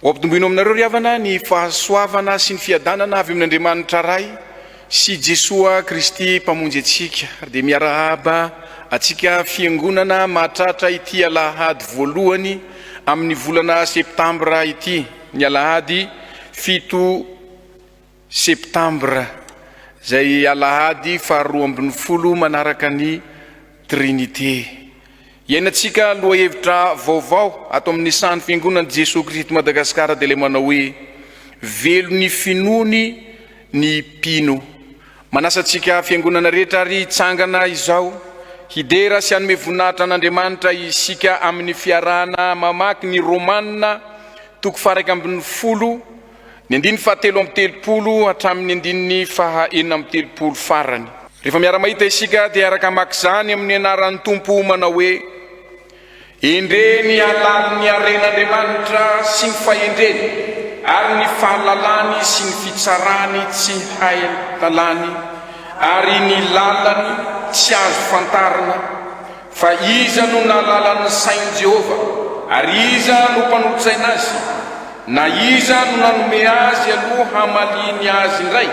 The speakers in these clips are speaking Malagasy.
Ho ampitomboina aminareo ry havana ny fahasoavana sy ny fiadanana avy amin'Andriamanitra Ray sy Jesoa Kristy Mpamonjy antsika. Ary dia miarahaba antsika Fiangonana mahatratra ity alahady voalohany amin'ny volana septambra ity, ny alahady 7 Septambra, izay alahady faharoa ambinifolo manaraka ny Trinite. Iainantsika lohahevitra vaovao ato amin'ny sahan'ny Fiangonan'i Jesoa Kristy Madagasikara dia ilay manao hoe Velon'ny finoany ny mpino. Manasa antsika Fiangonana rehetra ary hitsangana izao, hidera sy hanome voninahitra an'Andriamanitra isika amin'ny fiarahana mamaky ny Romana toko faha 11, Ny andininy fahatelo amby telopolo hatramin'ny andininy faha 36 farany. Rehefa miara-mahita isika dia hiaraka hamaky izany amin'ny anaran'ny Tompo manao hoe, Endre ny halalin'ny haren'Andriamanitra sy ny fahendreny ary ny fahalalany sy ny fitsarany tsy hay talany ary ny lalany tsy azo fantarina, Fa iza no nahalala ny sain'i Jehovah, ary iza no mpanolo-tsaina azy? Na iza no nanome azy aloha hamaliany azy indray?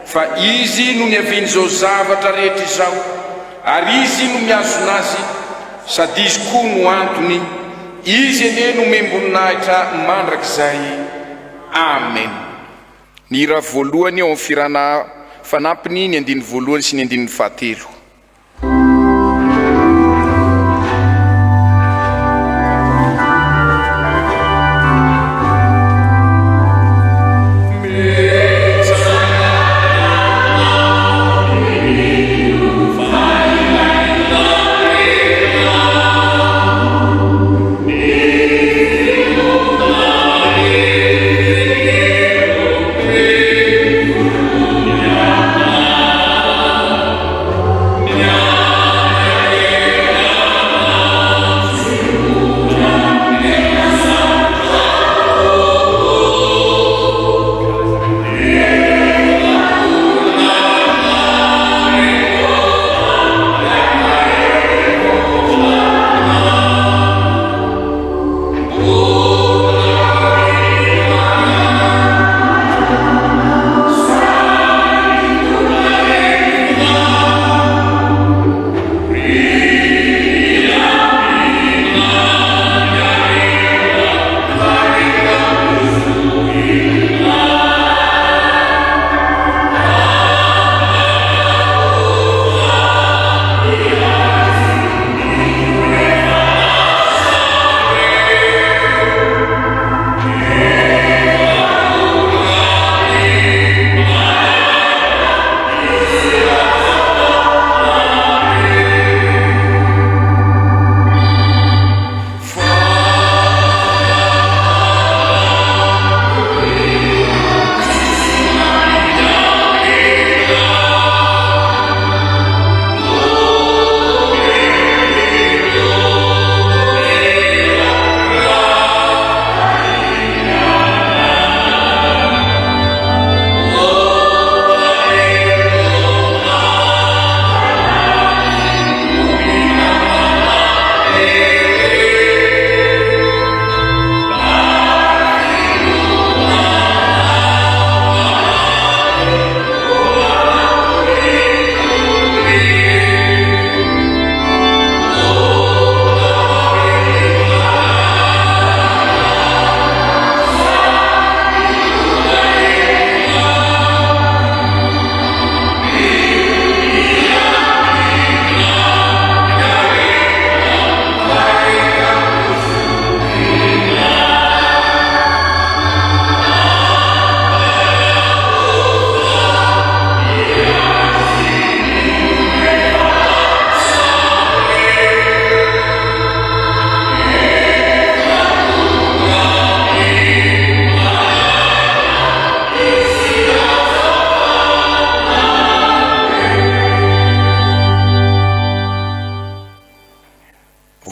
Fa izy no niavian'izao zavatra rehetra izao, ary izy no mihazona azy, sady izy koa no antony. Izy anie no omem-boninahitra mandrakizay. Amena. Ny hira voalohany ao amin'ny fihirana fanampiny, ny andininy voalohany sy ny andininy fahatelo.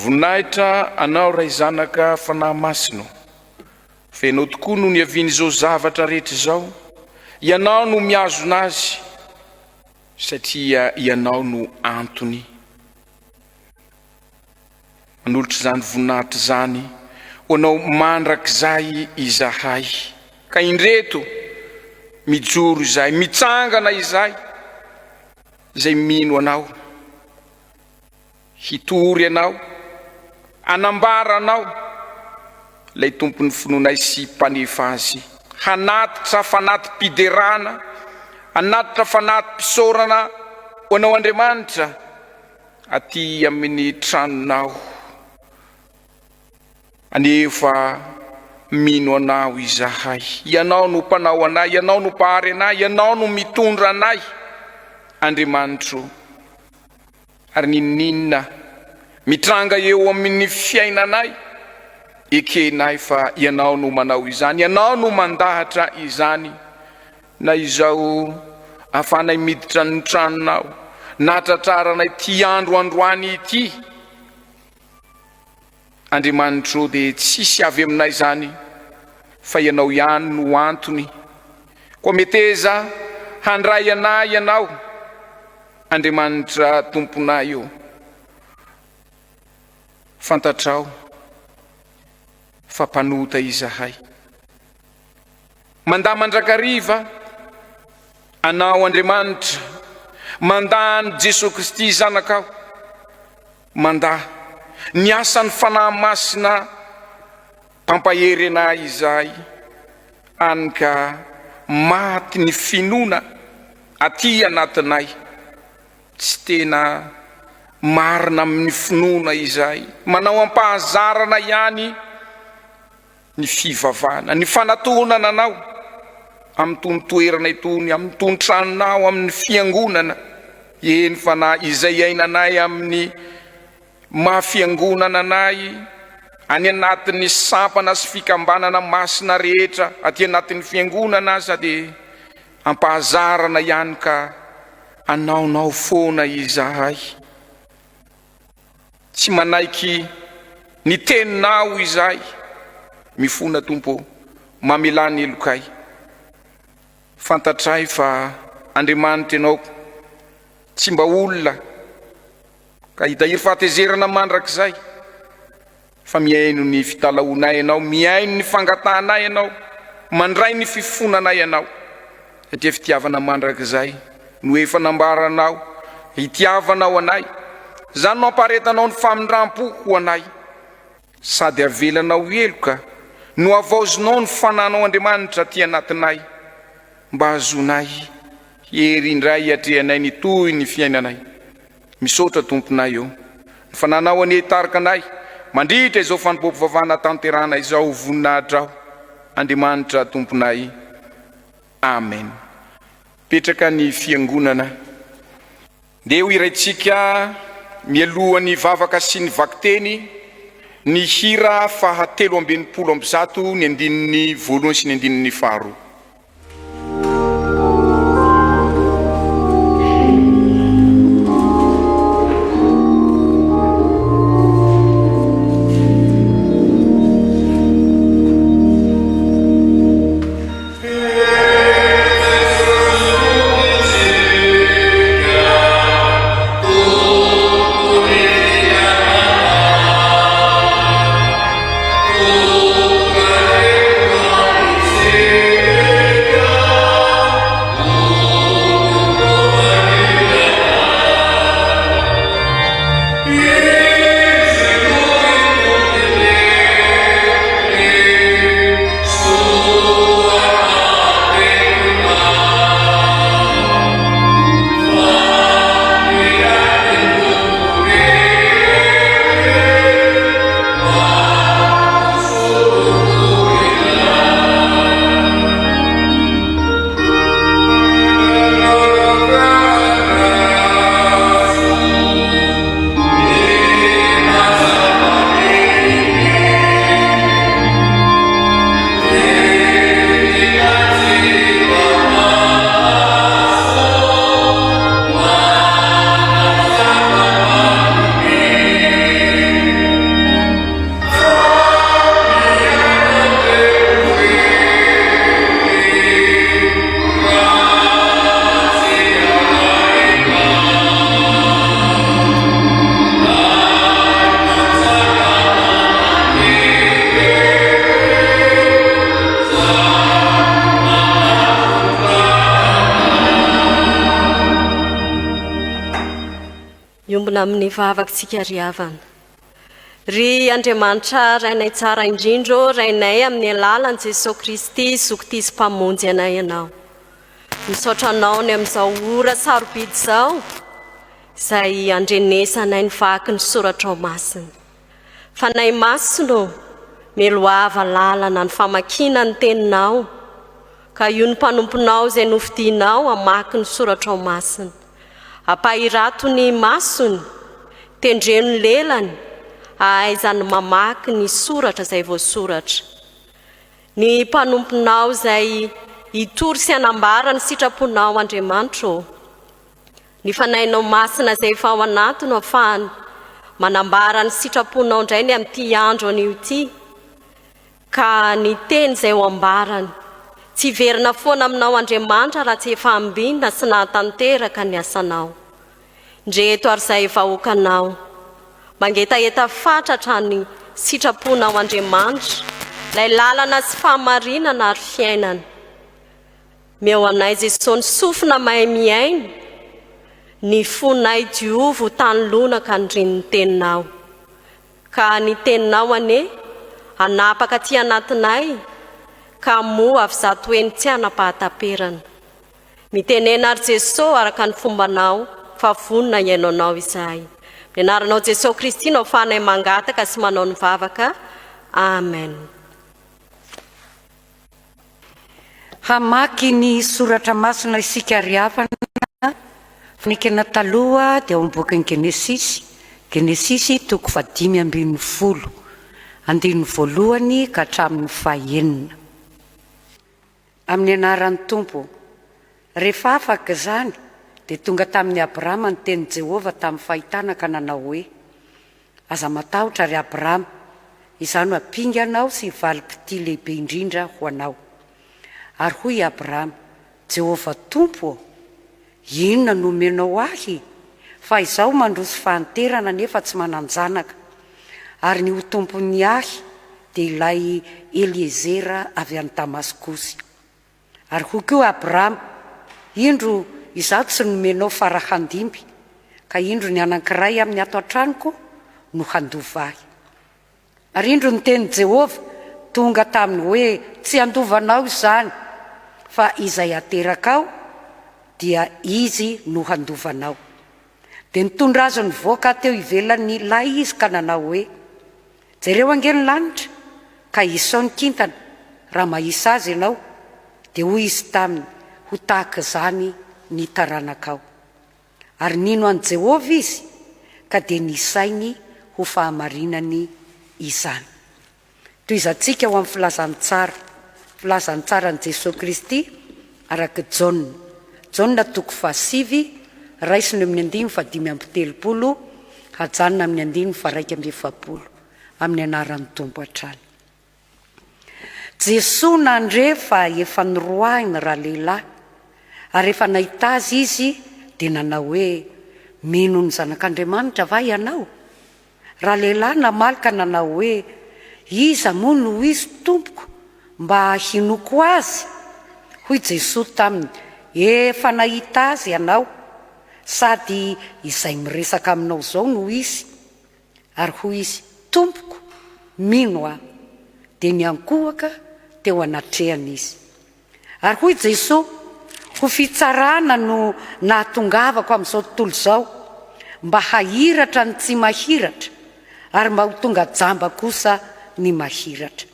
Voninahitra Anao Ray Zanaka Fanahy Masina ô! Fa Ianao tokoa no niavian'izao zavatra rehetra izao, Ianao no mihazona azy satria Ianao no antony. Manolotra izany voninahitra izany. ho Anao mandrakizay izahay. Ka indreto mijoro izahay, mitsangana izahay, izay mino Anao. Hitory Anao, hanambara Anao, Ilay Tompon'ny finoanay sy Mpanefa azy. Hanatitra fanati-piderana, hanatitra fanati-pisaorana ho Anao Andriamanitra, aty amin'ny tranonao. Anefa mino Anao izahay. Ianao no Mpanao anay, Ianao no Mpahary anay, Ianao no mitondra anay, Andriamanitro. Ary n'inon'inona mitranga eo amin'ny fiainanay, ekenay fa Ianao no manao izany, Ianao no mandahatra izany, na izao ahafahanay miditra ny tranonao, nahatratraranay ity andro androany ity. Andriamanitro dia tsisy avy aminay izany fa Ianao ihany no antony, koa meteza handray anay Ianao Andriamanitra Tomponay ô. Fantatrao fa mpanota izahay. Mandà mandrakariva Anao Andriamanitra, mandà an'i Jesoa Kristy Zanakao. Mandà ny asan'ny Fanahy Masina mpampahery anay izahay, hany ka maty ny finoana aty anatinay. Tsy tena marina amin'ny finoana izahay. Manao am-pahazarana ihany ny fivavahana, ny fanatonana anao amin'itony toerana itony, amin'itony tranonao, amin'ny fiangonana, eny fa na izay iainanay amin'ny maha fiangonana anay any anatin'ny sampana sy fikambanana masina rehetra aty anatin'ny fiangonana aza dia ampahazarana ihany ka anaonao foana izahay. Tsy manaiky ny teninao izahay. Mifona Tompo ô, mamelà ny helokay. Fantatray fa Andriamanitra Ianao, tsy mba olona ka hitahiry fahatezerana mandrakizay, fa mihaino ny fitalahoanay Ianao, mihaino ny fangatahanay Ianao, mandray ny fifonanay Ianao, satria fitiavana mandrakizay no efa nambaranao hitiavanao anay, izany no ampaharetanao ny famindram-po ho anay, sady avelanao heloka no havaozinao ny fananao Andriamanitra aty anatinay, mba hahazoanay hery indray hiatrehanay ny tohin'ny fiainanay. Misaotra Tomponay ô. Ny fananao anie hitarika anay mandritra izao fanompoam-pivavahana tanterahana izao ho voninahitrao Andriamanitra Tomponay. Amen. Petraka ny fiangonana. Ndeha ho hiraintsika mialohan'ny vavaka sy ny vakiteny ny hira faha 163 ny andininy voalohany sy ny andininy faharoa. Hiombona amin'ny vavaka isika ry havana. Ry Andriamanitra Rainay tsara indrindra ô, Rainay amin'ny alalan'i Jesoa Kristy Zoky sy Mpamonjy anay Ianao. Misaotra Anao ny amin'izao ora sarobidy izao izay andrenesanay ny vaky ny soratrao masina. Fanahy Masina ô, meloava lalana ny famakiana ny Teninao, ka io ny mpanomponao izay nofidinao hamaky ny soratrao masina. Ampahirato ny masony, tendreno ny lelany, hahaizany mamaky ny soratra izay voasoratra. Ny mpanomponao izay hitory sy hanambara ny sitraponao, Andriamanitra ô. Ny Fanahinao Masina izay efa ao anaty no afahany manambara ny sitraponao indray ny amin'ity andro anio ity, ka ny teny izay ho ambarany tsy hiverina foana aminao Andriamanitra raha tsy efa ambinina sy nahatanteraka ny asanao. Ndreto ary izahay vahoakanao, mangetaheta fatratra ny sitraponao Andriamanitra, ilay lalana sy fahamarinana ary fiainana. Meo anay Jesoa ny sofina mahay mihaino, ny fonay diovy ho tany lonaka ny teninao. Ka ny teninao anie hanapaka aty anatinay ka hamoha avy zatoeny tsy hanam-pahataperana. Mitenena ary Jesoa araka ny fombanao fa vonona hihaino anao izahay. Amin'ny anaranao Jesoa Kristy no afahanay mangataka sy manao ny vavaka. Amen. Hamaky ny soratra masina isika ry havana. Fanekena taloha dia ao amin'ny bokin'ny Genesisy, Genesisy toko fahadimy ambin'ny folo, andininy voalohany ka hatramin'ny fahenina. Amin'ny anaran'ny Tompo. Rehefa afaka izany, dia tonga tamin'i Abrama ny tenin'i Jehovah tamin'ny fahitana ka nanao hoe, Aza matahotra, ry Abrama, izaho no hampinga anao sy hivalim-pitia lehibe indrindra ho anao. Ary hoy i Abrama, Jehovah Tompo ô, inona no omenao ahy? Fa izaho mandroso fahanterana nefa tsy manan-janaka, ary ny ho tompon'ny ahy dia ilay Eliezera avy any Damaskosy. Ary hoy koa Abrama, Indro, izaho tsy nomenao fara handimby, ka indro ny anankiray amin'ny ato an-tranoko no handova ahy. Ary indro ny tenin'i Jehovah tonga taminy hoe, Tsy handova anao izany, fa izay haterakao dia izy no handova anao. Dia nitondra azy nivoaka teo ivelan'ny lay izy ka nanao hoe, Jereo ange ny lanitra, ka isao ny kintana, raha mahisa azy ianao. Dia hoy izy taminy, Ho tahaka izany ny taranakao. Ary nino an'i Jehovah izy, ka dia nisainy ho fahamarinany izany. Tohizantsika ao amin'ny Filazantsara, Filazantsaran'i Jesoa Kristy araka i Jaona, Jaona toko fahasivy, raisina eo amin'ny andininy fahadimy amby telopolo, hajanona amin'ny andininy faha-iraika amby efapolo, amin'ny anaran'ny Tompo hatrany. Jesoa nandre fa efa noroahiny ralehilahy, ary rehefa nahita azy izy dia nanao hoe, Mino ny Zanak'Andriamanitra va ianao? Ralehilahy namaly ka nanao hoe, Iza moa no izy, Tompoko, mba hinoako azy? Hoy Jesoa taminy, Efa nahita azy ianao, sady izay miresaka aminao izao no izy. Ary hoy izy, Tompoko, mino aho. Dia niankohoka teo anatrehany izy. Ary hoy Jesoa, Ho fitsarana no nahatongavako amin'izao tontolo izao, mba hahiratra ny tsy mahiratra, ary mba ho tonga jamba kosa ny mahiratra.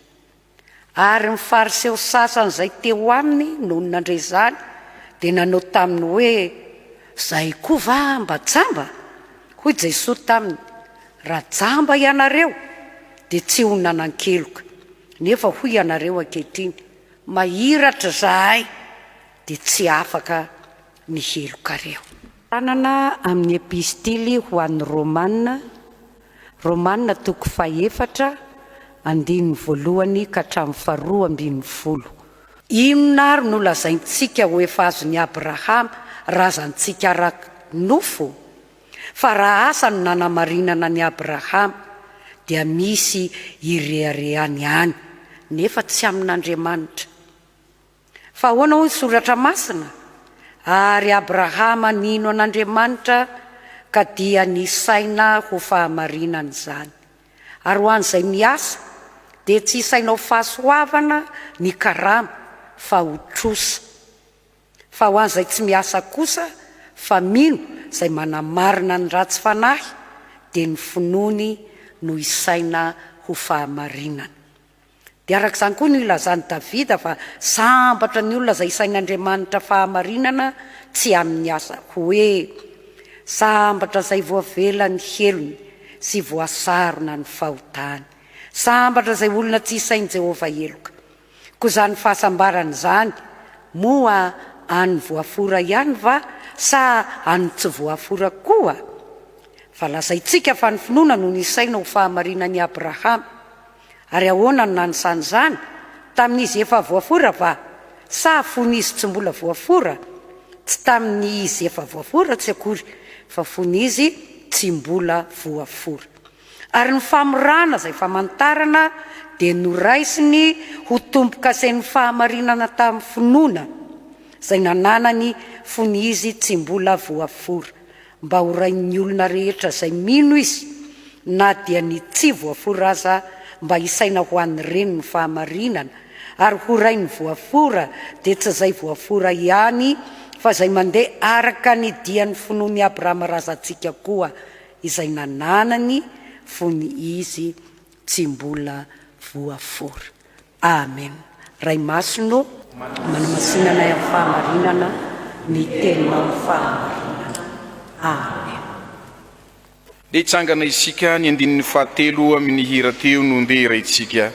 Ary ny Fariseo sasany izay teo aminy nony nandre izany, dia nanao taminy hoe, Izahay koa va mba jamba? Hoy Jesoa taminy, Raha jamba ianareo, dia tsy ho nanan-keloka, nefa hoy ianareo ankehitriny, Mahiratra izahay dia tsy afaka ny helokareo. Tanana amin'ny Epistily ho an'ny Romana, Romana toko fahefatra, andininy voalohany ka hatramin'ny faharoa ambin'ny folo. Inona ary no lazaintsika ho efa azon'i Abrahama razantsika ara-nofo? Fa raha asa no nanamarinana an'i Abrahama, dia misy ireharehany ihany, nefa tsy amin'Andriamanitra. Fa ahoana hoy ny Soratra Masina? Ary Abrahama nino an'Andriamanitra, ka dia nisaina ho fahamarinana izany. Ary ho an'izay miasa, dia tsy isaina ho fahasoavana ny karama, fa ho trosa. Fa ho an'izay tsy miasa kosa, fa mino izay manamarina ny ratsy fanahy, dia ny finoany no isaina ho fahamarinana. Dia araka izany koa no ilazan'i Davida fa sambatra ny olona izay isain'Andriamanitra fahamarinana tsy amin'ny asa, hoe, Sambatra izay voavela ny helony sy voasarona ny fahotany. Sambatra izay olona tsy isain'i Jehovah heloka. Koa izany fahasambarana izany, moa an'ny voafora ihany va sa an'ny tsy voafora koa? Fa lazaintsika fa ny finoana no nisaina ho fahamarinan'i Abrahama. Ary ahoana no nanisany izany? Tamin'izy efa voafora va? Sa fony izy tsy mbola voafora? Tsy tamin'ny izy efa voafora tsy akory, fa fony izy tsy mbola voafora. Ary ny famorana izay famantarana dia noraisiny ho tombo-kasen'ny fahamarinana tamin'ny finoana izay nananany fony izy tsy mbola voafora. Mba ho rain'ny olona rehetra izay mino izy, na dia ny tsy voafora aza, mba hisaina ho an'ireny ny fahamarinana, ary ho rain'ny voafora dia tsy izay voafora ihany, fa izay mandeha araka ny dian'ny finoan'i Abrahama razantsika koa, izay nananany fony izy tsy mbola voafora. Amen. Ray Masina ô, manamasina anay amin'ny fahamarinana, ny Teninao ny fahamarinana. Amen. Ndeha hitsangana isika, ny andininy fahatelo amin'ny hira teo no ndeha hiraintsika.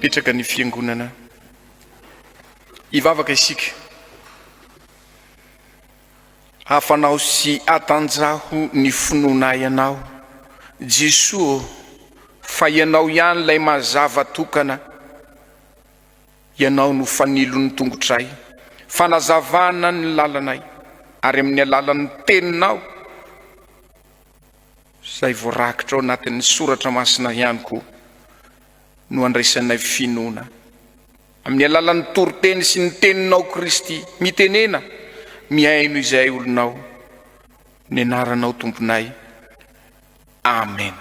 Petraka ny fiangonana. Hivavaka isika. Hafanao sy atanjaho ny finoanay Anao, Jesoa ô, fa Ianao ihany ilay mazava tokana, Ianao no fanilon'ny tongotray, fanazavana ny lalanay, ary amin'ny alalan'ny Teninao, izay voarakitra ao anatin'ny Soratra Masina ihany koa, no andraisanay finoana. Amin'ny alalan'ny toriteny sy ny teninao Kristy, mitenena, mihaino izay olonao, ny anaranao Tomponay. Amen.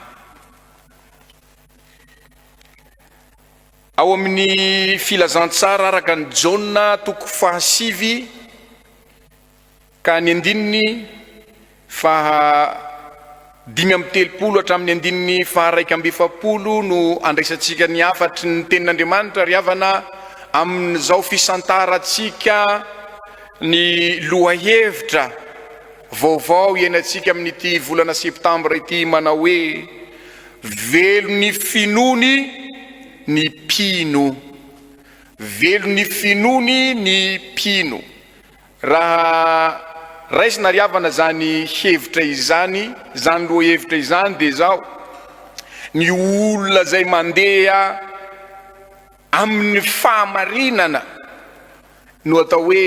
Ao amin'ny filazantsara araka ny Jaona toko fahasivy Ka ny andininy faha 35 hatramin'ny andininy faha 41 no andraisantsika ny hafatry ny tenin'Andriamanitra ry havana amin'izao fisantarantsika ny lohahevitra vaovao iainantsika amin'ity volana septambra ity manao hoe velon'ny finoany ny mpino. Velon'ny finoany ny mpino. Raha raisina ry havana izany hevitra izany, izany lohahevitra izany dia izao, ny olona izay mandeha amin'ny fahamarinana no atao hoe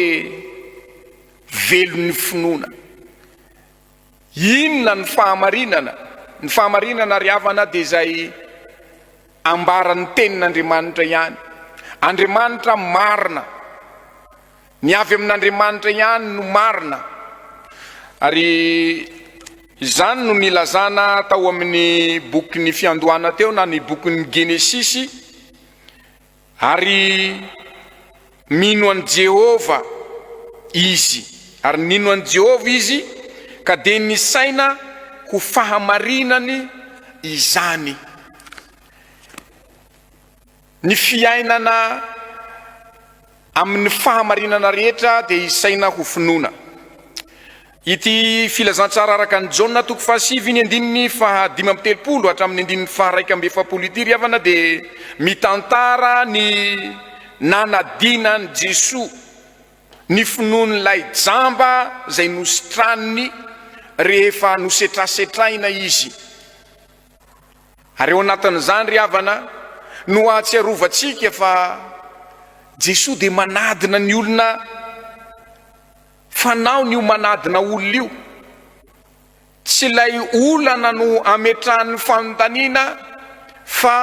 velon'ny finoana. Inona ny fahamarinana? Ny fahamarinana ry havana dia izay ambaran'ny tenin'Andriamanitra ihany. Andriamanitra marina. Ny avy amin'Andriamanitra ihany no marina. Ary izany no nilazana tao amin'ny bokin'ny fiandohana teo na ny bokin'ny Genesisy. Ary mino an'i Jehovah izy. Ary nino an'i Jehovah izy ka dia nisaina. ho fahamarinany izany. Ny fiainana amin'ny fahamarinana rehetra dia isaina ho finoana. Ity filazantsara araka an'i Jaona toko fahasivy ny andininy faha-35 hatramin'ny andininy faha-41 ity ry havana dia mitantara ny nanadinan'i Jesoa ny finoan'ilay jamba izay nositraniny rehefa nosetrasetraina izy. Ary ao anatin'izany ry havana no ahatsiarovantsika fa Jesoa dia manadina ny olona, fanaony io manadina olona io. Tsy ilay olana no ametrahany fanontaniana fa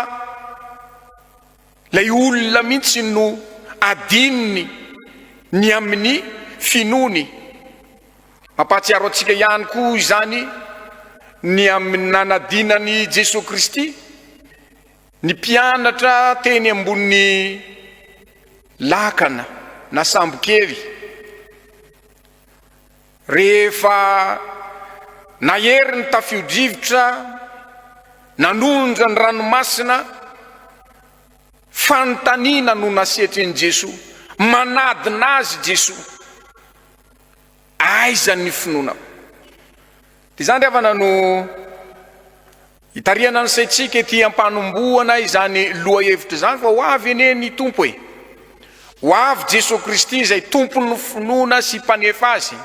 Ilay olona mihitsy no adinony ny amin'ny finoany. Mampahatsiaro antsika ihany koa izany ny amin'ny nanadinan'i Jesoa Kristy ny mpianatra teny ambony lakana na sambokely. Rehefa nahery ny tafio-drivotra nanonja ny ranomasina, fanontaniana no nasetrin'i Jesoa. Manadina azy Jesoa, Aiza ny finoanao? Dia izany ry havana no Itarihana ny saintsika ety am-panombohana izany lohahevitra izany fa ho avy anie ny Tompo e! Ho avy Jesoa Kristy izay Tompon'ny finoana sy Mpanefa azy.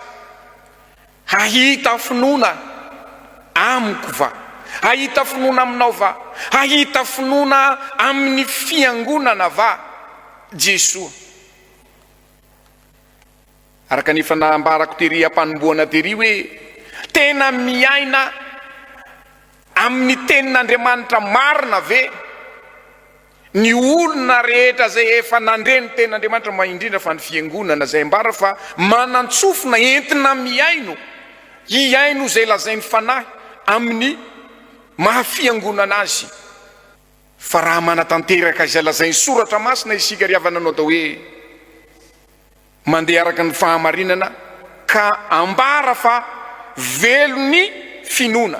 Hahita finoana amiko va? Hahita finoana aminao va? Hahita finoana amin'ny Fiangonana va Jesoa? Araka ny efa nambarako tery am-panombohana tery hoe tena miaina amin'ny tenin'Andriamanitra marina ve ny olona rehetra izay efa nandre ny tenin'Andriamanitra, ma indrindra fa ny fiangonana izay ambara fa manan-tsofina entina mihaino, hihaino izay lazain'ny Fanahy amin'ny maha fiangonana azy. Fa raha manatanteraka izay lazain'ny Soratra Masina isika ry havana no atao hoe mandeha araka ny fahamarinana ka ambara fa velon'ny finoana.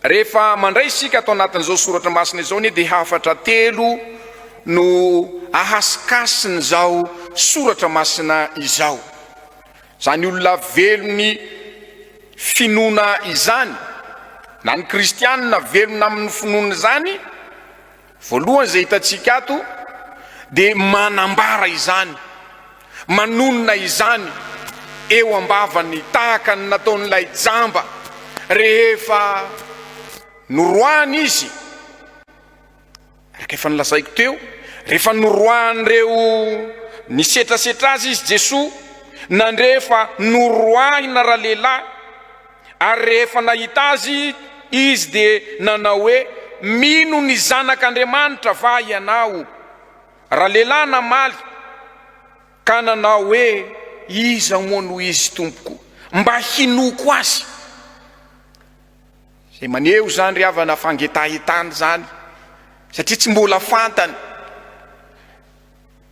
Rehefa mandray isika ato anatin'izao soratra masina izao anie dia hafatra telo no ahasikasiny-izao soratra masina izao. Izany olona velon'ny finoana izany, na ny kristianina velona amin'ny finoana izany, Voalohany izay hitantsika ato dia manambara izany, manonona izany eo am-bavany tahaka ny nataon'ilay jamba rehefa noroahana izy, araka efa nolazaiko teo, rehefa noroahan'ireo nisetrasetra azy izy, Jesoa nandre fa noroahina ralehilahy, Ary rehefa nahita azy izy dia nanao hoe, Mino ny Zanak'Andriamanitra va ianao? Ralehilahy namaly ka nanao hoe, Iza moa no izy, Tompoko, mba hinoako azy? Izay maneho izany ry havana fangetahetana izany, satria tsy mbola fantany.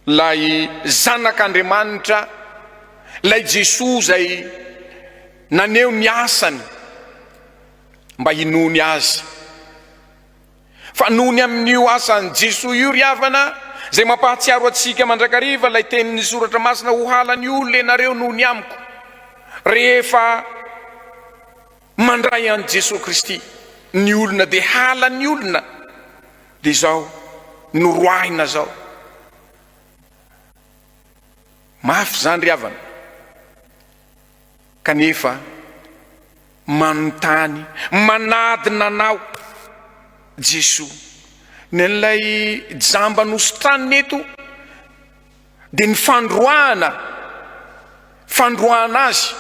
Ilay Zanak'Andriamanitra, ilay Jesoa izay naneho ny asany mba hinoany Azy. Fa noho ny amin'io asan'i Jesoa io ry havana, izay mampahatsiaro antsika mandrakariva ilay tenin'ny Soratra Masina, ho halan'ny olona ianareo noho ny amiko, rehefa mandray an'i Jesoa Kristy ny olona dia halan'ny olona. Dia izao noroahina izao. Mafy izany ry havana. Kanefa manontany, manadina anao Jesoa. Ny an'ilay jamba nositranina eto dia ny fandroahana, fandroahana azy.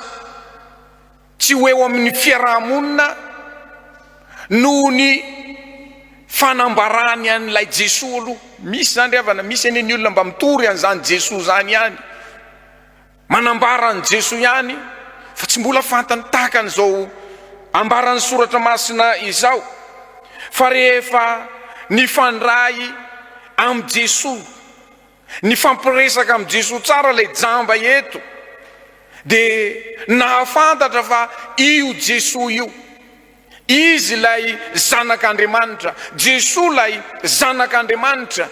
Tsy ho eo amin'ny fiaraha-monina noho ny fanambarany an'ilay Jesoa aloha. Misy izany ry havana, misy anie ny olona mba mitory an'izany Jesoa izany ihany, manambara an'i Jesoa ihany, fa tsy mbola fantany tahaka an'izao ambaran'ny Soratra Masina izao. Fa rehefa nifandray amin'i Jesoa, Nifampiresaka amin'i Jesoa tsara ilay jamba eto dia nahafantatra fa io Jesoa io. Izy ilay Zanak'Andriamanitra, Jesoa ilay Zanak'Andriamanitra.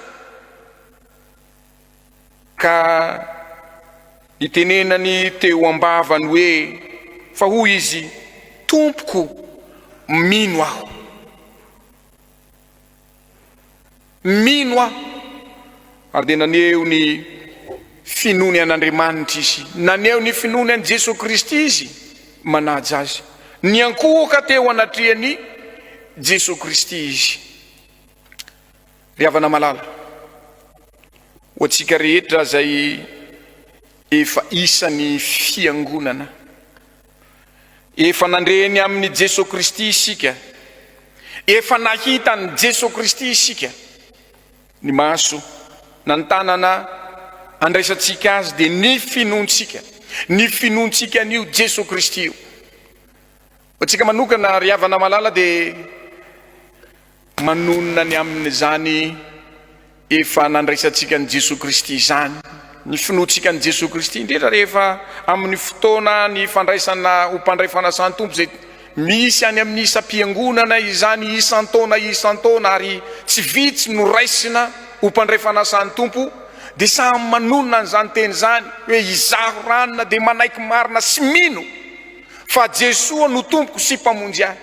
Ka nitenenany teo am-bavany hoe, Fa hoy izy, Tompoko, mino aho. Mino aho. Ary dia naneho ny finoany an'Andriamanitra izy. Naneho ny finoany an'i Jesoa Kristy izy, manaja Azy. Niankohoka teo anatrehan'i Jesoa Kristy izy. Ry havana malala, ho antsika rehetra izay efa isan'ny Fiangonana, efa nandre ny amin'i Jesoa Kristy isika, efa nahita an'i Jesoa Kristy isika, ny maso na ny tanana andraisantsika Azy dia ny finoantsika, ny finoantsika an'io Jesoa Kristy io. Ho antsika manokana, ry havana malala, dia Manonona ny amin'izany efa nandraisantsika an'i Jesoa Kristy izany, ny finoantsika an'i Jesoa Kristy, indrindra rehefa amin'ny fotoana ny fandraisana ho mpandray fanasan'ny Tompo izay misy any amin'ny isam-piangonana izany isan-taona isan-taona ary tsy vitsy no raisina ho mpandray fanasan'ny Tompo, dia samy manonona an'izany teny izany hoe izaho ranona dia manaiky marina sy mino fa Jesoa no Tompoko sy Mpamonjy ahy.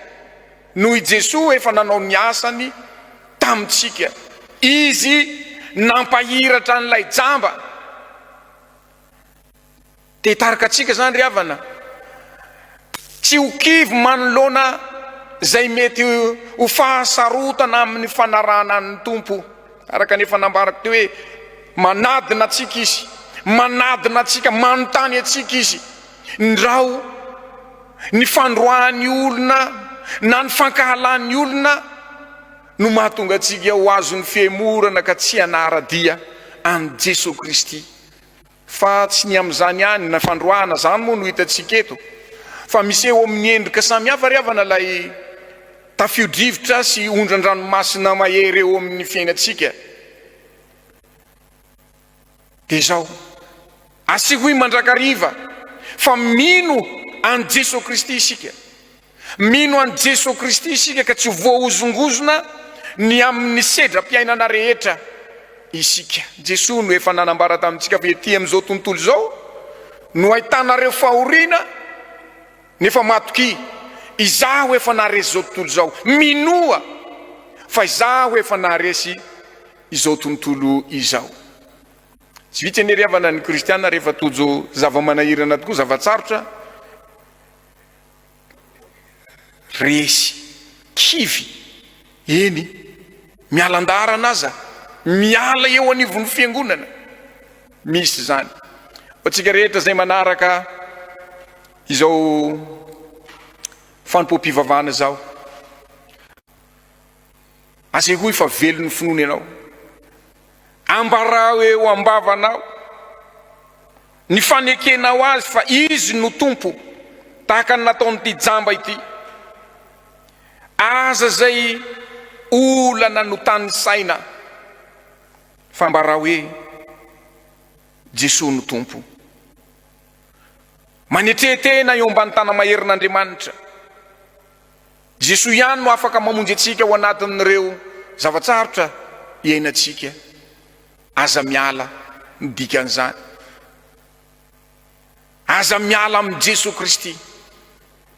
Noho i Jesoa efa nanao ny asany tamintsika. Izy nampahiratra an'ilay jamba. Te hitarika antsika izany ry havana. Tsy ho kivy manoloana izay mety ho fahasarotana amin'ny fanarahana ny Tompo. Araka ny efa nambarako teo hoe manadina antsika Izy, manadina antsika, manontany antsika Izy. Ndrao ny fandroahan'ny olona na ny fankahalan'ny olona no mahatonga antsika ho azon'ny fihemorana ka tsy hanara-dia an'i Jesoa Kristy. Fa tsy ny amin'izany ihany, na fandroahana izany moa no hitantsika eto, fa miseho amin'ny endrika samihafa ry havana ilay tafio-drivotra sy ondran-dranomasina mahery eo amin'ny fiainantsika. Dia izao, asehoy mandrakariva fa mino an'i Jesoa Kristy isika. Mino an'i Jesoa Kristy isika ka tsy ho voahozongozona ny amin'ny sedram-piainana rehetra isika. Jesoa no efa nanambara tamintsika fa ety amin'izao tontolo izao no ahitanareo fahoriana, nefa matokia, Izaho efa naharesy izao tontolo izao. Minoa fa Izaho efa naharesy izao tontolo izao. Tsy vitsy anie ry havana ny kristiana rehefa tojo zava-manahirana tokoa, zava-tsarotra, resy, kivy, eny, miala an-daharana aza, miala eo anivon'ny fiangonana. Misy izany. Ho antsika rehetra izay manaraka izao fanompoam-pivavahana izao, Asehoy fa velon'ny finoana ianao. Ambarao eo am-bavanao ny fanekenao Azy fa Izy no Tompo, tahaka ny nataon'ity jamba ity. Aza izay olana no tanisaina, fa ambarao hoe Jesoa no Tompo. Manetre tena eo ambany tana-maherin'Andriamanitra. Jesoa ihany no afaka mamonjy antsika ao anatin'ireo zava-tsarotra iainantsika. Aza miala ny dikan'izany. Aza miala amin'i Jesoa Kristy,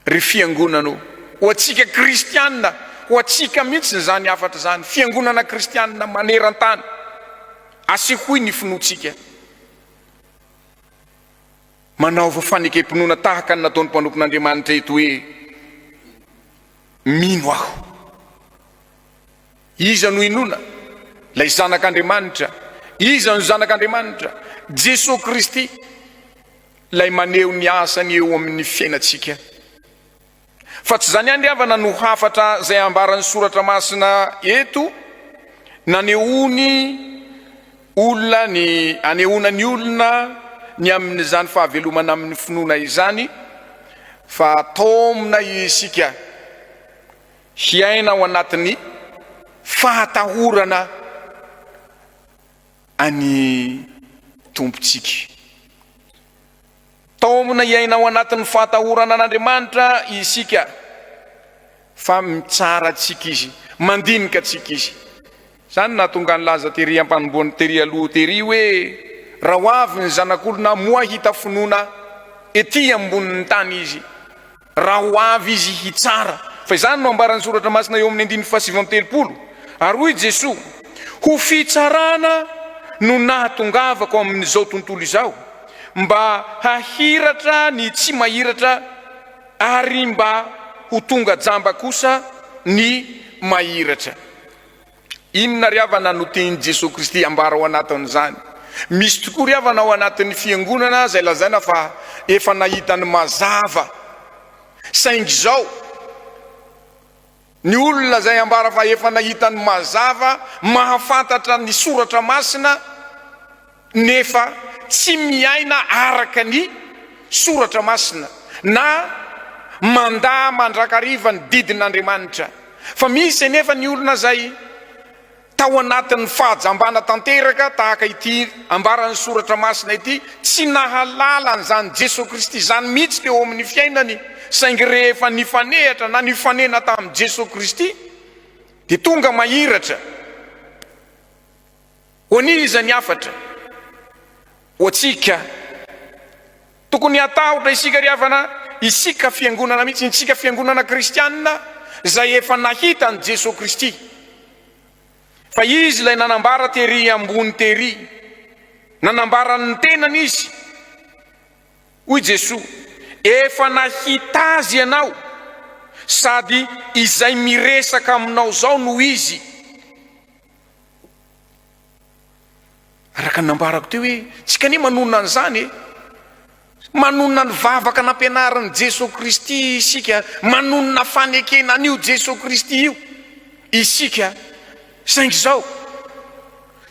ry Fiangonana ô. Ho antsika kristiana, ho antsika mihitsy izany hafatra izany, Fiangonana kristiana maneran-tany. Asehoy ny finoantsika. Manaova fanekem-pinoana tahaka ny nataon'ny mpanompon'Andriamanitra eto hoe, Mino aho. Iza no inoana? Ilay Zanak'Andriamanitra. Iza no Zanak'Andriamanitra? Jesoa Kristy, ilay maneho ny asany eo amin'ny fiainantsika. Fa tsy izany ihany ry havana no hafatra izay ambaran'ny Soratra Masina eto, nanehoany olona ny anehoana ny olona ny amin'izany fahavelomana amin'ny finoana izany, fa taomina isika hiaina ao anatin'ny fahatahorana an'ny Tompontsika. Taomina hiaina ao anatin'ny fahatahorana an'Andriamanitra isika. Fa mitsara antsika Izy, mandinika antsika Izy. Izany no nahatonga nilaza tery am-panombohana tery aloha tery hoe, Raha ho avy ny Zanak'olona, moa hahita finoana ety ambonin'ny tany Izy? Raha ho avy Izy hitsara. Fa izany no ambaran'ny Soratra Masina eo amin'ny andininy faha-39, Ary hoy Jesoa, Ho fitsarana no nahatongavako amin'izao tontolo izao, mba hahiratra ny tsy mahiratra ary mba ho tonga jamba kosa ny mahiratra. Inona ry havana no tian'i Jesoa Kristy ambara ao anatin'izany? Misy tokoa ry havana ao anatin'ny fiangonana izay lazaina fa efa nahita ny mazava, saingy izao, ny olona izay ambara fa efa nahita ny mazava, mahafantatra ny soratra masina, nefa tsy miaina araka ny soratra masina na mandà mandrakariva ny didin'Andriamanitra. Fa misy anefa ny olona izay tao anatin'ny fahajambana tanteraka tahaka ity ambaran'ny soratra masina ity, tsy nahalala an'izany Jesoa Kristy izany mihitsy teo amin'ny fiainany, saingy rehefa nifanehatra na nifanena tamin'i Jesoa Kristy dia tonga mahiratra. Ho an'iza ny hafatra? Ho antsika. Tokony hatahotra isika ry havana, isika fiangonana mihitsy, isika fiangonana kristianina izay efa nahita an'i Jesoa Kristy. Fa Izy ilay nanambara tery ambony tery. Nanambara ny tenany Izy. Hoy Jesoa, Efa nahita Azy ianao, sady izay miresaka aminao izao no Izy. Araka ny nambarako teo hoe, tsika anie manonona an'izany e! Manonona ny vavaka nampianarin'i Jesoa Kristy isika, manonona fanekena an'io Jesoa Kristy io isika, saingy izao,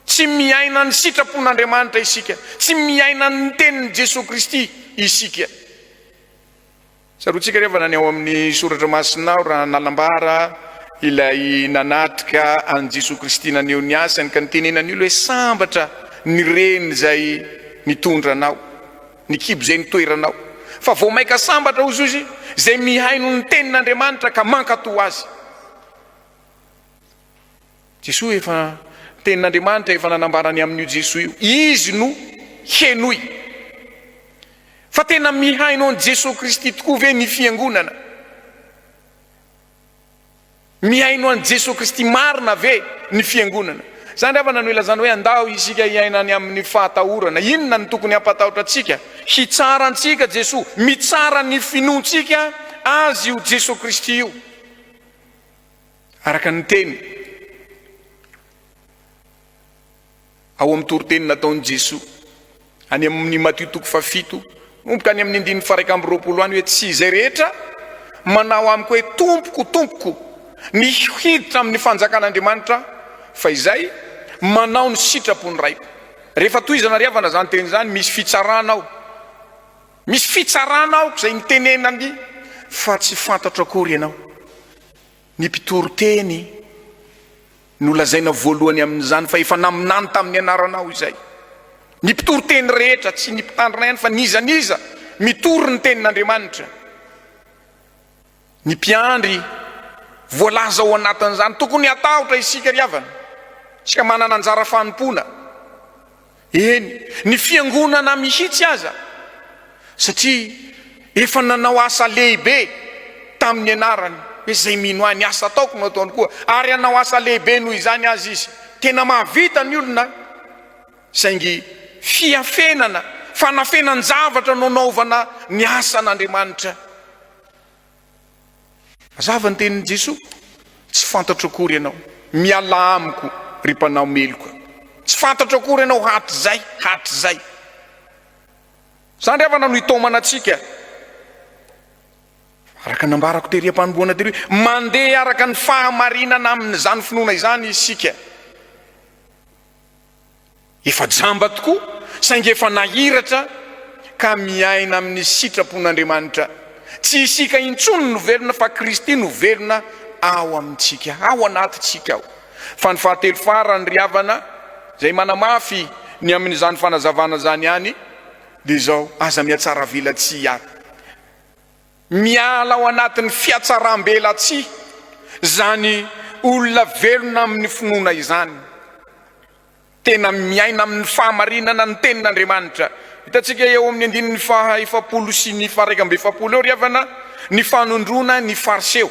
tsy miaina ny sitrapon'Andriamanitra isika, tsy miaina ny tenin'i Jesoa Kristy isika. Tsaroantsika ry havana ny ao amin'ny Soratra Masina ao raha nanambara ilay nanatrika an'i Jesoa Kristy naneho ny asany ka nitenenan'ny olona hoe sambatra ny reny izay nitondra anao, ny kibo izay nitoeranao. Fa vao mainka sambatra hozy izy izay mihaino ny tenin'Andriamanitra ka mankatò azy. Jesoa efa, Tenin'Andriamanitra efa nanambara ny amin'io Jesoa io. Izy no henoy. Fa tena mihaino an'i Jesoa Kristy tokoa ve ny Fiangonana? Mihaino an'i Jesoa Kristy marina ve ny Fiangonana? Izany ry havana no ilazana hoe andao isika hiaina any amin'ny fahatahorana. Inona no tokony hampatahotra antsika? Hitsara antsika Jesoa. Mitsara ny finoantsika Azy io Jesoa Kristy io. Araka ny teny ao amin'ny toriteny nataon'i Jesoa any amin'ny Matio toko fahafito, manomboka any amin'ny andininy faha 21 any hoe tsy izay rehetra manao amiko hoe Tompoko, Tompoko ny hiditra amin'ny fanjakan'Andriamanitra fa izay manao ny sitrapon'ny Raiko. Rehefa tohizana ry havana izany teny izany, misy fitsarana ao. Misy fitsarana aoka izay nitenenany fa tsy fantatro akory ianao. Ny mpitory teny no lazaina voalohany amin'izany fa efa naminany tamin'ny anaranao izay. Ny mpitory teny rehetra, tsy ny mpitandrina ihany fa n'iza n'iza mitory ny tenin'Andriamanitra. Ny mpiandry voalaza ao anatin'izany. Tokony hatahotra isika ry havana. Isika manana anjara fanompoana. Eny, ny fiangonana mihitsy aza, satria efa nanao asa lehibe tamin'ny anarany, hoe izay mino ahy, ny asa ataoko no ataony koa, ary hanao asa lehibe noho izany aza izy. Tena mahavita ny olona, saingy fiafenana, fanafenan-javatra no anaovana ny asan'Andriamanitra. Mazava ny tenin'i Jesoa, Tsy fantatro akory ianao, mialà amiko, ry mpanao meloka. Tsy fantatro akory ianao hatrizay, hatrizay. Izany ry havana no itaomana antsika. Araka ny nambarako tery am-panombohana tery hoe mandeha araka ny fahamarinana amin'izany finoana izany isika. Efa jamba tokoa, saingy efa nahiratra ka miaina amin'ny sitrapon'Andriamanitra. Tsy isika intsony no velona fa Kristy no velona ao amintsika, ao anatintsika ao. Fa ny fahatelo farany ry havana, izay manamafy ny amin'izany fanazavana izany ihany, dia izao, aza mihatsaravelatsihy ary. Miala ao anatin'ny fihatsaram-belatsihy. Izany olona velona amin'ny finoana izany. Tena miaina amin'ny fahamarinana ny tenin'Andriamanitra. Hitantsika eo amin'ny andininy faha 40 sy ny faha 41 eo ry havana ny fanondroana ny Fariseo.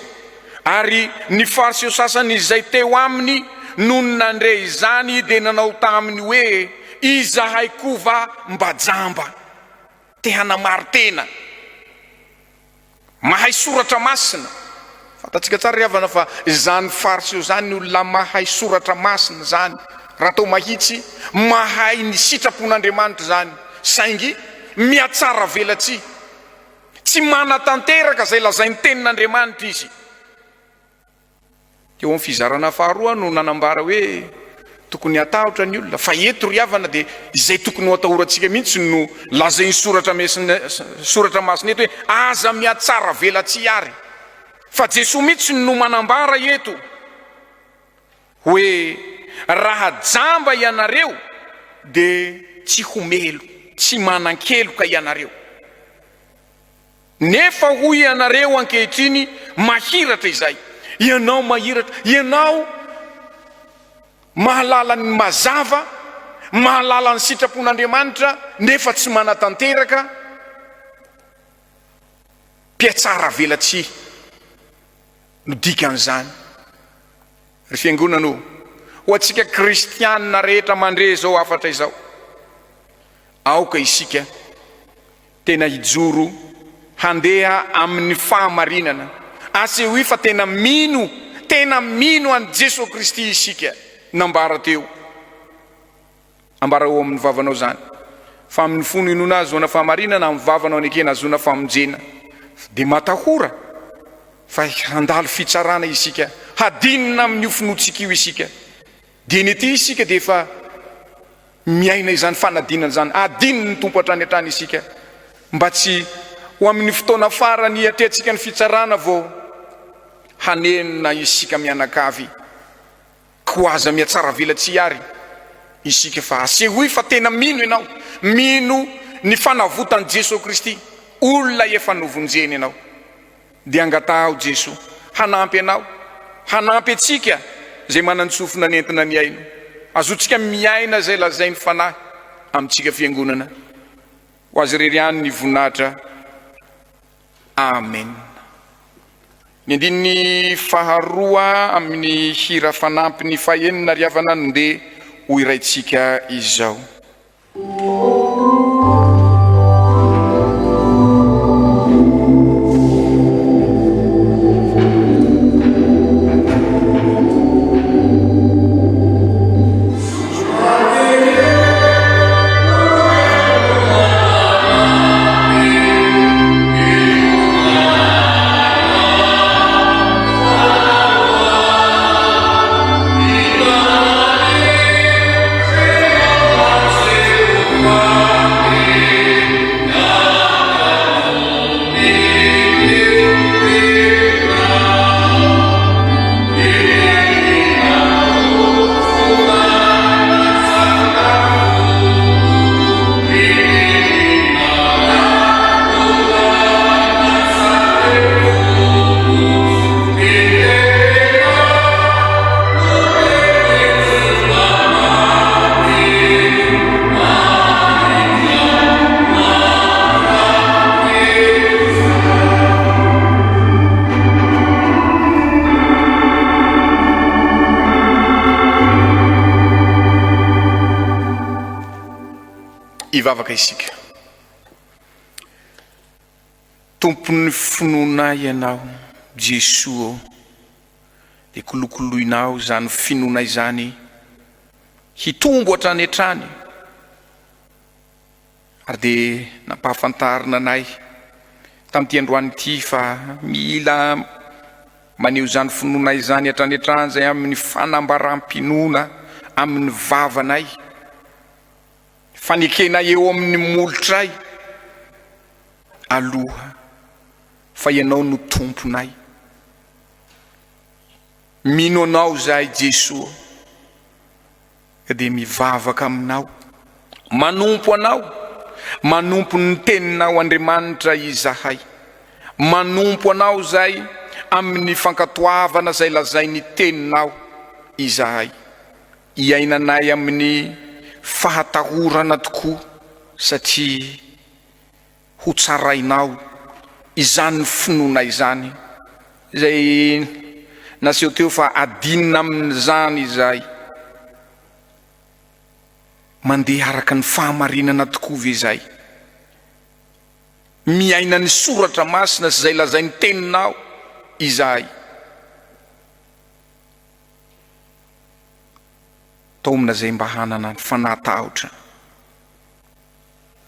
Ary ny Fariseo sasany izay teo aminy nony nandre izany dia nanao taminy hoe, Izahay koa va mba jamba? Te hanamari-tena. Mahay soratra masina. Fantatsika tsara ry havana fa izany Fariseo izany ny olona mahay soratra masina izany. Raha atao mahitsy, mahay ny sitrapon'Andriamanitra izany, saingy mihatsara velatsihy. Tsy manatanteraka izay lazain'ny tenin'Andriamanitra izy. Teo amin'ny fizarana faharoa no nanambara hoe tokony hatahotra ny olona, fa eto ry havana dia izay tokony ho atahorantsika mihitsy no lazain'ny soratra mesina, soratra masina eto hoe aza mihatsara velatsihy ary. Fa Jesoa mihitsy no manambara eto hoe raha jamba ianareo dia tsy ho melo, tsy manan-keloka ianareo. Nefa hoy ianareo ankehitriny, Mahiratra izay. Ianao mahiratra, ianao mahalala ny mazava, mahalala ny sitrapon'Andriamanitra, nefa tsy manatanteraka, mpiatsara velatsihy no dikan'izany. Ry Fiangonana o, ho antsika kristianina rehetra mandre izao hafatra izao, aoka isika Tena hijoro handeha amin'ny fahamarinana. Asehoy fa tena mino, tena mino an'i Jesoa Kristy isika. Nambara teo. Ambarao ao amin'ny vavanao izany. Fa amin'ny fo no inoana ahazoana fahamarinana, amin'ny vava no anekena ahazoana famonjena. Dia matahora fa handalo fitsarana isika. Hadinina amin'io finoantsika io isika. Dieny ety isika dia efa miaina izany fanadinana izany. Adino ny Tompo hatrany hatrany isika mba tsy ho amin'ny fotoana farany hiatrehantsika ny fitsarana vao hanenina isika mianakavy. Koa aza mihatsaravelatsihy àry isika fa asehoy fa tena mino ianao, mino ny fanavotan'i Jesoa Kristy, olona efa novonjeny ianao. Dia angataho Jesoa hanampy anao, hanampy antsika izay manan-tsofina nentina nihaino. Azontsika miaina izay lazain'ny Fanahy amintsika Fiangonana. Ho Azy irery ihany ny voninahitra. Amen. Ny andininy faharoa amin'ny hira fanampiny fahenina ry havana no ndeha ho hiraintsika izao. Hivavaka isika. Tompon'ny finoana Ianao, Jesoa ô. Dia kolokoloinao izany finoana izany hitombo hatrany hatrany. Ary dia nampahafantarina anay tamin'ity androany ity fa mila maneho izany finoana izany hatrany hatrany izay amin'ny fanambaram-pinoana amin'ny vavanay, fanekena eo amin'ny molotray aloha fa Ianao no Tomponay. Mino Anao izahay Jesoa ka dia mivavaka Aminao, manompo Anao, manompo ny Teninao Andriamanitra izahay. Manompo Anao izahay. amin'ny fankatoavana izay lazain'ny Teninao izahay. Iainanay amin'ny fahatahorana tokoa satria ho tsarainao izany finoana izany, izay naseho teo fa adinina amin'izany izahay. Mandeha araka ny fahamarinana tokoa ve izahay? Miaina ny soratra masina sy izay lazain'ny teninao izahay. Taomina izay mba hanana ny fanahy tahotra.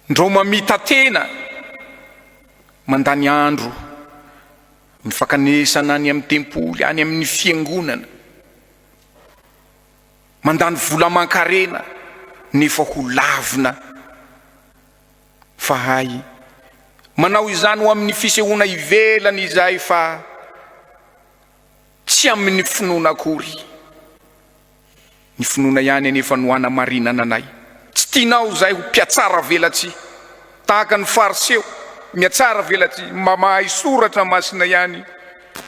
Ndrao mamita-tena, mandany andro mifankanesana any amin'ny tempoly, any amin'ny fiangonana. Mandany vola aman-karena nefa ho lavina. Fa hay, manao izany ho amin'ny fisehoana ivelany izahay fa tsy amin'ny finoana akory. Ny finoana ihany anefa no hanamarinana anay. Tsy tianao izahay ho mpiatsara velatsihy, tahaka ny Fariseo, miatsara velatsihy, mba mahay soratra masina ihany,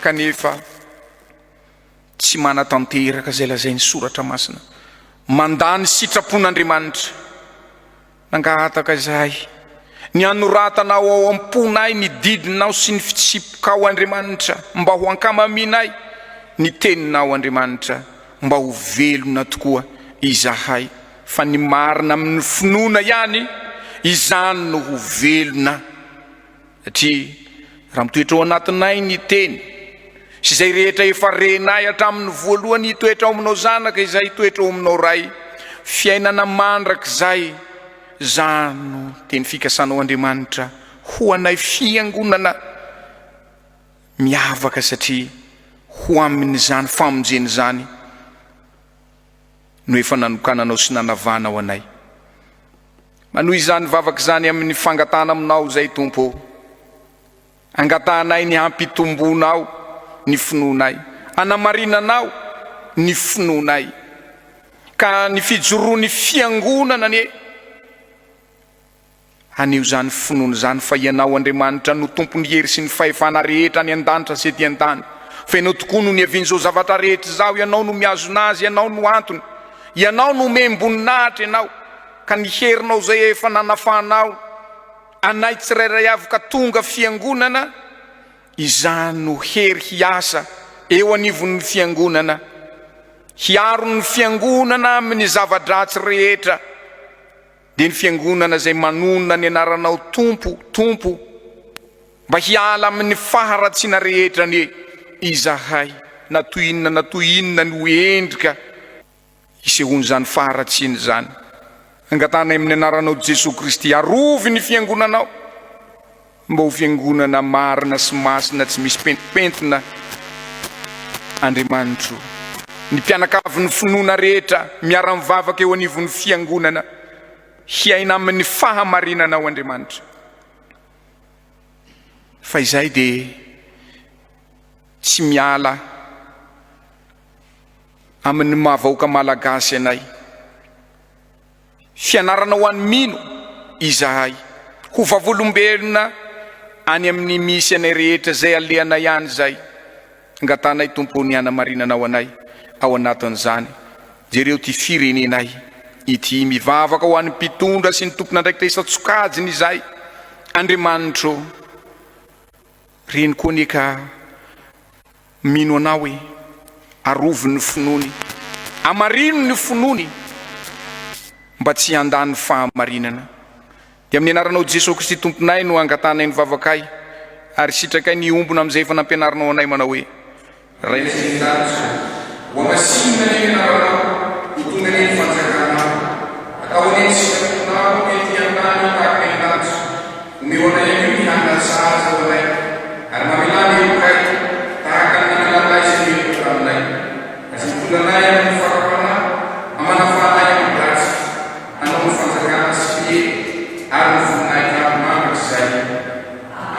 kanefa tsy manatanteraka izay lazain'ny soratra masina, mandà ny sitrapon'Andriamanitra. Nangataka izahay ny hanoratanao ao am-ponay ny didinao sy ny fitsipikao, Andriamanitra, mba ho ankamaminay ny teninao, Andriamanitra, mba ho velona tokoa izahay, fa ny marina amin'ny finoana ihany, izany no ho velona. Satria raha mitoetra ao anatinay ny teny, sy izay rehetra efa renay hatramin'ny voalohany hitoetra ao aminao Zanaka izay hitoetra ao aminao Ray, fiainana mandrakizay, izany no teny fikasanao Andriamanitra ho anay fiangonana miavaka satria ho amin'izany famonjena izany no efa nanokananao sy nanavanao anay. Manohy izany vavaka izany amin'ny fangatahana aminao izay Tompo ô. Angatahanay ny hampitombonao ny finoanay, hanamarinanao ny finoanay, ka ny fijoroan'ny Fiangonana anie haneho izany finoana izany fa Ianao Andriamanitra no Tompon'ny hery sy ny fahefana rehetra any an-danitra sy ety an-tany, fa Ianao tokoa no niavian'izao zavatra rehetra izao, Ianao no mihazona azy, Ianao no antony, Ianao no omem-boninahitra Ianao, ka ny herinao izay efa nanafahanao anay tsirairay avy ka tonga fiangonana, izany no hery hiasa eo anivon'ny fiangonana, hiaro ny fiangonana amin'ny zava-dratsy rehetra, dia ny fiangonana izay manonona ny anaranao Tompo, Tompo, mba hiala amin'ny faharatsiana rehetra anie izahay, na toy inona na toy inona no endrika isehoan'izany faharatsiana izany. Angatahanay amin'ny anaranao Jesoa Kristy, arovy ny fiangonanao mba ho fiangonana marina sy masina tsy misy pentimpentina. Andriamanitro, ny mpianakavin'ny finoana rehetra miara-mivavaka eo anivon'ny fiangonana hiaina amin'ny fahamarinanao Andriamanitra. Fa izay dia tsy miala amin'ny maha vahoaka malagasy anay. Fianarana ho an'ny mino izahay. Ho vavolombelona any amin'ny misy anay rehetra izay alehanay any izay. Angatahanay Tompo ny hanamarinanao anay ao anatin'izany. Jereo ity firenenay ity. Mivavaka ho an'ny mpitondra sy ny tompon'andraikitra isan-tsokajiny izahay. Andriamanitro, reny koa anie ka Mino anao e, arovy ny finoany, amarino ny finoany mba tsy handà ny fahamarinana. Dia amin'ny anaranao Jesoa Kristy Tomponay no angatahanay ny vavakay ary sitrakay ny hiombona amin'izay efa nampianarinao anay manao hoe. Rainay izay any an-danitra, hohamasinina anie ny anaranao, ho tonga anie ny fanjakanao. Atao anie ny sitraponao ety an-tany tahaka ny any an-danitra. Omeo anay anio ny hanina sahaza ho anay, ary mamelà ny helokay, tahaka ny namelanay izay meloka taminay. Aza mitondra anay amin'ny fakam-panahy, fa manafaha anay amin'ny ratsy. Anao ny fanjakana sy ny hery ary ny voninahitra mandrakizay.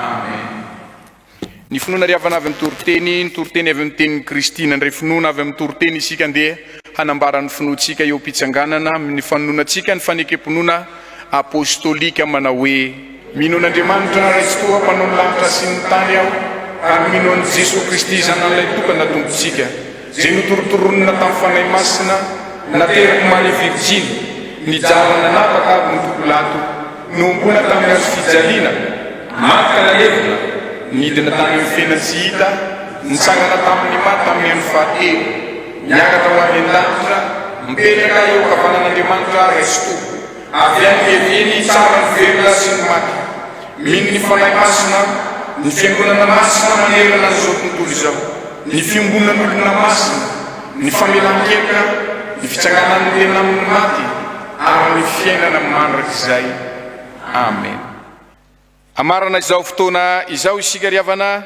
Amen. Ny finoana ry havana avy amin'ny toriteny, ny toriteny avy amin'ny tenin'i Kristy. Nandray finoana avy amin'ny toriteny isika, andeha hanambara ny finoantsika eo am-pitsanganana amin'ny fanononantsika ny fanekem-pinoana apostolika manao hoe. Mino an'Andriamanitra Ray Tsitoha Mpanao ny lanitra sy ny tany aho. Ary mino an'i Jesoa Kristy Zanany Tokana Tompontsika, izay notorotoronina tamin'ny Fanahy Masina, naterak'i Maria Virjiny, nijaly nanapaka ary notokolato, nohomboana tamin'ny hazo fijaliana, maty ka nalevina, nidina tany amin'ny fiainan-tsy hita, nitsangana tamin'ny maty tamin'ny andro fahatelo, niakatra ho any an-danitra, mipetraka eo ankavanan'Andriamanitra Ray sy Tompo, avy any niaviany hitsara ny velona sy ny maty. Mino ny Fanahy Masina, ny Fiangonana masina manerana an'izao tontolo izao, ny fiombonan'olona masina, ny famelan-keloka, ny fitsanganan'ny tena amin'ny maty, ary ny fiainana mandrakizay. Amena. Hamarana izao fotoana izao isika ry havana,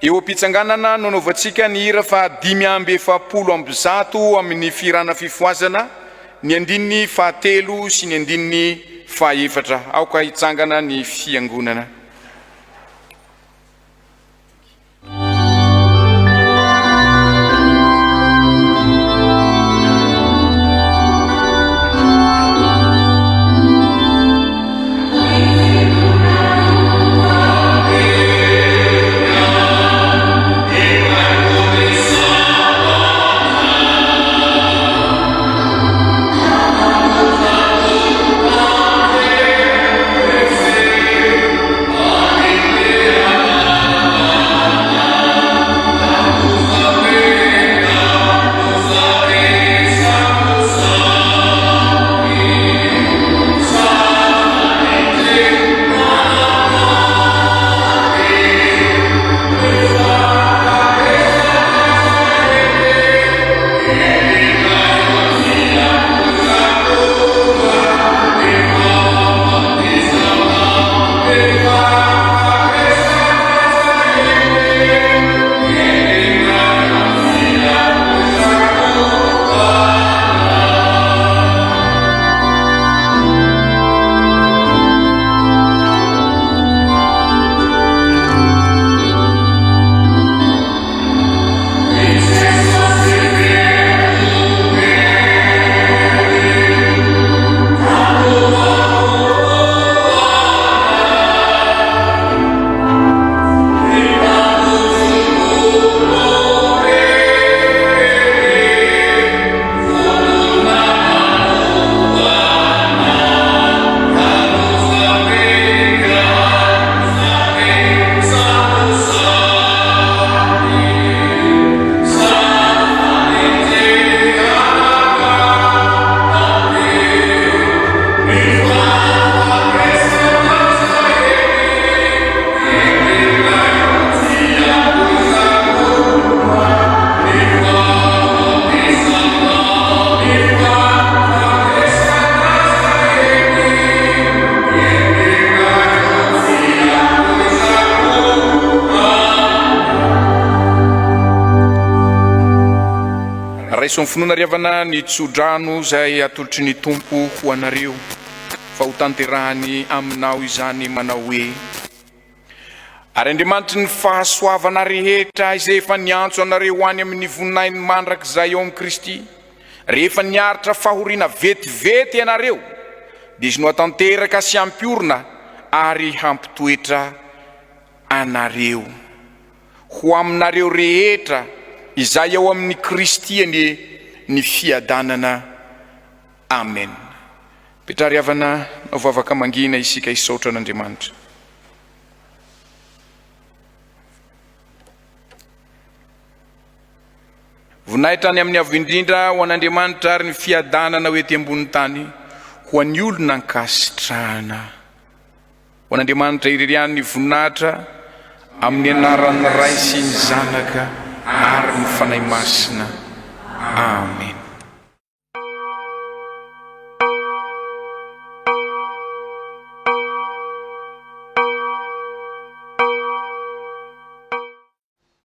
eo am-pitsanganana no anaovantsika ny hira faha 145 amin'ny fihirana fifohazana, ny andininy fahatelo sy ny andininy fahaefatra. Aoka hitsangana ny fiangonana. Raiso amin'ny finoana ry havana ny tsodrano izay atolotry ny Tompo ho anareo, fa ho tanterahany aminao izany manao hoe, Ary Andriamanitry ny fahasoavana rehetra izay efa niantso anareo ho any amin'ny voninahiny mandrakizay ao amin'i Kristy, rehefa niaritra fahoriana vetivety ianareo, dia Izy no hatanteraka sy hampiorina ary hampitoetra anareo. Ho aminareo rehetra izay ao amin'i Kristy anie ny fiadanana. Amen. Petrary havana, manao vavaka mangina isika hisaotra an'Andriamanitra. Voninahitra any amin'ny Avo Indrindra ho an'Andriamanitra ary ny fiadanana ho ety ambonin'ny tany ho an'ny olona ankasitrahana. Ho an'Andriamanitra irery ihany ny voninahitra amin'ny anaran'ny Ray sy ny Zanaka ary ny Fanahy Masina. Amen.